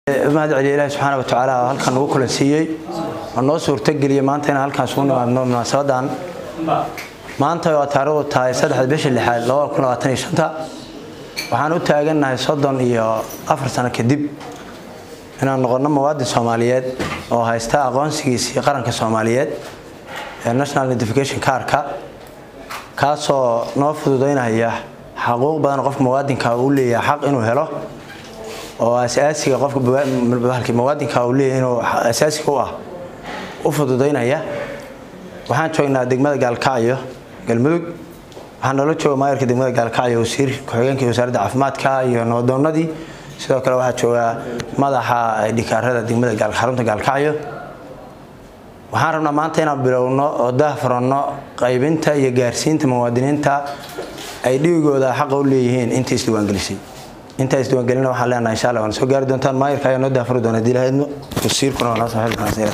Mahad celiya Ilaahi subxaana wa tacaala oo halkan nagu kulansiiyey oo noo suurtageliyey maanta inaan halkan isugu nimaadno munaasabadan. Maanta waa taariikhdu tahay 3-da bisha 6-aad 2025-ta. Waxaan u taagannahay 34 sano kadib inaan noqonno muwaadin Soomaaliyeed oo haysta aqoonsigiisii qaranka Soomaaliyeed ee national identification cardka, kaasoo noo fududeynaya xaquuq badan qofka muwaadinka uu leeyahay, xaq inuu helo oo asaasiga qofka muwaadinka uu leeyahay inuu asaasiga u ah u fududeynaya. Waxaan joognaa degmada Gaalkacyo, Galmudug. Waxaa noola jooga maayarka degmada Gaalkacyo, wasiir ku-xigeenka wasaaradda caafimaadka iyo nabadoonadii. Sidoo kale waxaa jooga madaxa dhikaarada degmada xarunta Gaalkacyo. Waxaan rabnaa maanta inaan bilowno oo daahfuranno qaybinta iyo gaarsiinta muwaadiniinta ay dhigooda xaqa u leeyihiin intii isdiiwaangelisay. Intaa isdiiwaangelina waxaan leenahay, insha Allah waan soo gaari doontaan. Maayarka ayaa noo daahfuri doona hadii lahaydno, wasiirkuna waa noo soo xili doonaa.